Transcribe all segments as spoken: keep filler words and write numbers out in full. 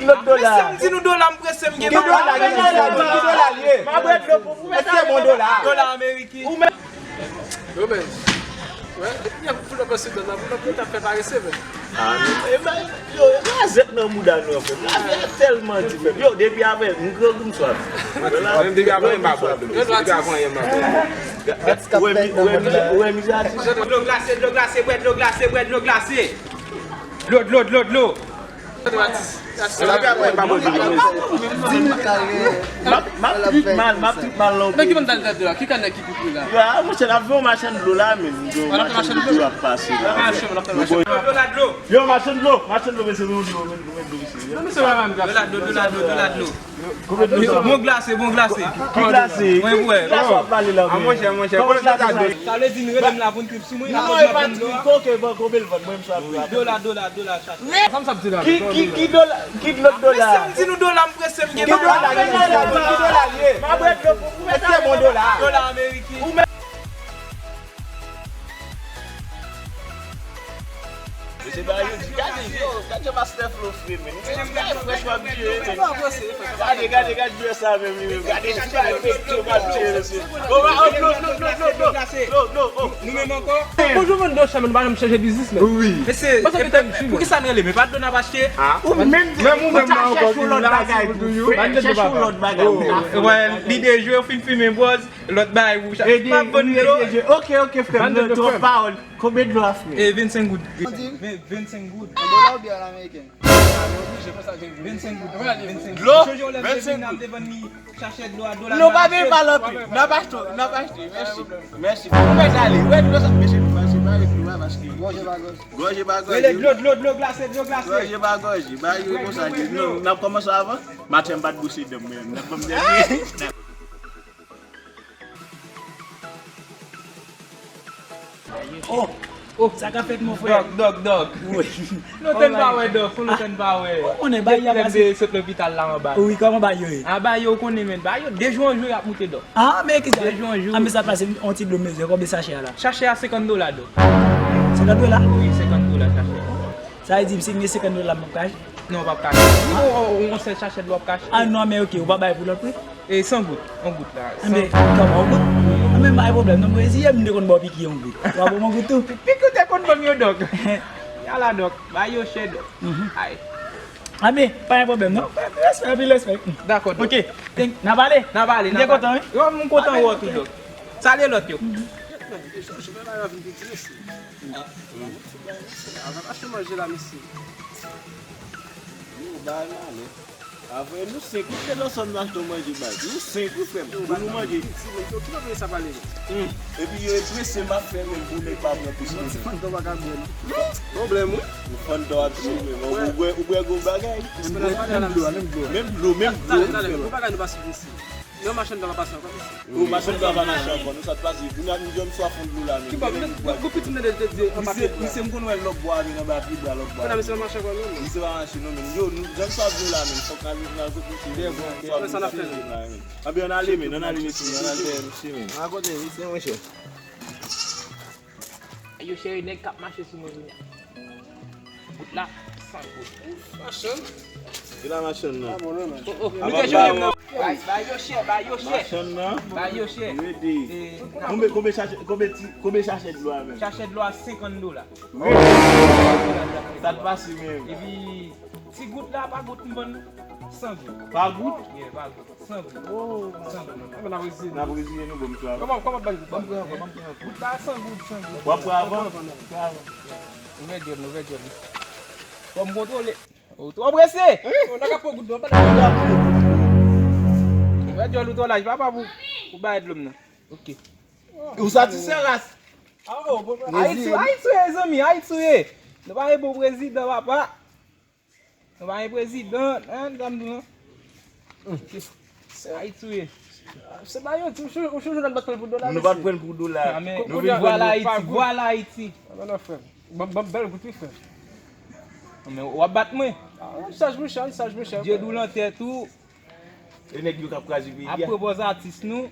Lòt dola. Mesye, m di nou dola, m prese, m gen dola, gen dola, gen dola, gen dola. Mesye, bon dola. Dola ameriken. Yo, men, wè, depi yè pou lòt nan Sidan nan, pou lòt ta fè parese, men. Ah, non. E, men, yo, e gazèt nan mouda nou, frè. Gazèt tèlman di, frè. Yo, depi avè, m gran goum swaf. Menm depi avè, m pa bwè dlo. Depi avè, m pa bwè dlo. Wè, mi-, wè, mi-, wè, mizè atis. Dlo glase, dlo glase, bwè dlo glase, bwè dlo glase. Dlo, dlo, dlo, dlo. M ap, m ap trip mal, m ap trip mal nan. Men ki moun dal dal la? Ki kanè ki pi pri la? Yo, a, monchè, n ap fè yon machann dlo la, men. Yon machann dlo ap pase la. Dlo, dlo, dlo. Yo, machann dlo, machann dlo, mesye, nou, nou, nou, nou, mesye. Non, mesye, pa menm. Dlo la, dlo, dlo la, dlo, dlo la, dlo. Bon glase, bon glase. Ki glase? Mwen, mwen. Glase w ap pale la, men. A, monchè, monchè. Kòman glase sa? Sa vle di, n rele m la pou n trip sou mwen, n ap pran dlo a. Koke, ban, konbyen l vann, mwen, m swa frè. Dlo la, dlo la, dlo la, chache. Sa m sa ap di la? Ki, ki, ki dlo la, ki dlo, dlo la? Mesye, m di nou dola, m prese, m gen dola, gen dola, gen dola, ye. M ap bwè dlo pou, pou mesye, bon dola. Dola ameriken. Ou menm. Mesye, ba yo di, gade, yo, gade jan Master Flo fre, men. Mesye, ti bagay frèch w ap jere, men. Gade, gade, gade jwè sa menm, li menm. Gade ti bagay pekto w ap jere, mesye. Oh, oh, dlo, dlo, dlo, dlo, dlo, dlo, oh. Nou menm ankò. Bonjou, vann dlo, chaman, nou pa janm chanje biznis, men. Wi. Mesye, poukisa n rele? Men pa dlo n ap achte. Ah. Ou menm, menm ou menm nan ankò, chèche yon lòt bagay pou nou. Chèche yon lòt bagay. Wè, li dejwe, ou fin fimen bwòz. Lòt bagay pou chache. Ede, m ap vann dlo. Ede, ede. Ok, ok, frè m, twòp pawòl. Konbyen dlo a, frè? E vennsenk goud. Ven-, vennsenk goud. An dola oubyen an ameriken? Vennsenk goud. Vennsenk goud. Dlo? Chanje yon lè vennsenk goud. Chache dlo a dola. Non, pa vin pale anpil. N ap achte, n ap achte. Mèsi. Mèsi. Ou mèt ale. Wè, dlo sa, mesye, nou pase pa avèk dlo a paske gòje pa gòje. Gòje pa gòje. Rele dlo, dlo, dlo glase, dlo glase. Gòje pa gòje. Ba yo konsa. Non, n ap kòmanse avan. Maten m pa t bwose dan m, men n ap ban m dènye. Oh! Oh, sa ka fèt, mon frè? Dòk, dòk, dòk. Wi. Lontan n pa wè, dòk, fò lontan n pa wè. Ou konnen, ba yo pase. Sot lopital la anba. Wi, kòman ba yo ye? A, ba yo, ou konnen, men, ba yo, de jou an jou, y ap moute, dòk. Ah, men ki sa? De jou an jou. Ah, men sa pase, on ti dlo, mezye, konbyen sachè a la? Sachè a senkant dola, dòk. Senkant dola? Wi, senkant dola sachè a. Sa vle di, si m gen senkant dola, m ap ka achte? Non, w p ap ka achte. Yon, yon, yon sèl sachè dlo w ap ka achte. Ah, non, men ok, ou pa bay pou lòt, wi? E san goud, yon goud la. Enben, kòman, yon goud? Enben, pa gen pwoblèm, non, mwen reziye m, m te konn ba w piki yon goud. W ap ban m yon goud tou? Piki w te konn ban m yo, dòk. Y ala, dòk. Ba yo chè, dòk. Mhm. Ay. Enben, pa gen pwoblèm, non. Respè, anpil respè. Dakò, dòk. Ok, thank, n a pale? N a pale, n a pale. M te kontan, wi. Yo, m kontan wè w tou, dòk. Salye lòt yo. Mhm. Avan achte manje la, mesye. Yo, ba yo ale. Avè nou senk, wi, fè nan sòm nan achte manje bay. Nou senk, wi, frè m. Pou nou manje. Yo, ki manje sa pale la? Hmm. Epi yo e prese m ap fè menm pou nèg pa pran plis nan men. Fann dò pa ka bwè, non. Pwoblèm, wi. Ou fann dò ap di menm. Ou bwè, ou bwè gwo bagay. Menm dlo, menm dlo. Menm dlo, menm dlo. Talè, talè, gwo bagay nou pa sou mesye. Nan machann dlo pa pase ankò, mesye. Ou machann dlo pa mache ankò, nou sa t pase. Kounye a nou jwenn swa fon dlo la, men. Ki bò, men, men, men, pitit mwen te di, anba pye bwa. Misye, m konn wè lòk bwa, men anba pye bwa, lòk bwa. Kounye a misye pa mache ankò, non, men. Misye pa mache, non, men. Yo, nou jwenn swa dlo la, men. Fòk n al, n al kot misye. Dèyè bwa, dèyè bwa. Sa n ap fè la, men. Anben, ann ale, men, ann ale, mesye, ann ale, mesye, men. Rakonte, mesye, monchè. Yo, cheri, nèg k ap mache sou mwen kounye a. Bout la, san goud. Machann. Ki la machann nan? Oh, oh, nou te jwenn nan. Bay, bay yo chè, bay yo chè. Machann nan. Bay yo chè. Rete. Konbyen, konbyen sachè, konbyen ti, konbyen sachè dlo a menm? Sachè dlo a senkant dola. Rete. Sa t pase menm? Epi, ti gout la, pa gout, m vann san goud. Pa gout? Yeah, pa gout. San goud. Oh. San goud. N ap reziye nou, bon, m pran. Kòman, kòman ban goud? Ban m pran avan, ban m pran avan. Goud la san goud, san goud. W ap pran avan? W ap pran avan. Ouvè djòl, ouvè djòl. Fò m kontwole. Ou twò prese. Ou nan ka pran goud, non, pa nan. Ouvè djòl ou twò laj, papa, pou, pou bay dlo m nan. Ok. Ou satisfè, ras? Ayiti, Ayiti, mezanmi, Ayiti, ye. Nou pa gen bon prezidan, papa. Nou pa gen prezidan, hein, dam nou, hein? Se Ayiti ou ye. Se pa yon ti, ou chonje, ou chonje nan bat pran pou dola, mesye. Nou bat pran pou dola. Ah, men, nou vin vwala Ayiti, vwala Ayiti. Ah, non, non, frè m. Ban m, ban m bèl gout, wi, frè m. Non, men w ap bat mwen. Ah, saj, monchè, saj, monchè. Dye dou lan tèt ou. E nèg yo k ap kraze peyi a. Ap pran pòz atis nou.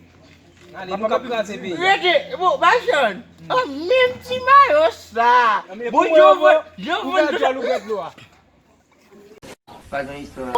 Ale, nou k ap kraze peyi a. Rete, bon, machann. Oh, menm ti mayo sa. Bon, yo vre, yo vre. Ouvè djòl, ouvè dlo a. Pa gen istwa.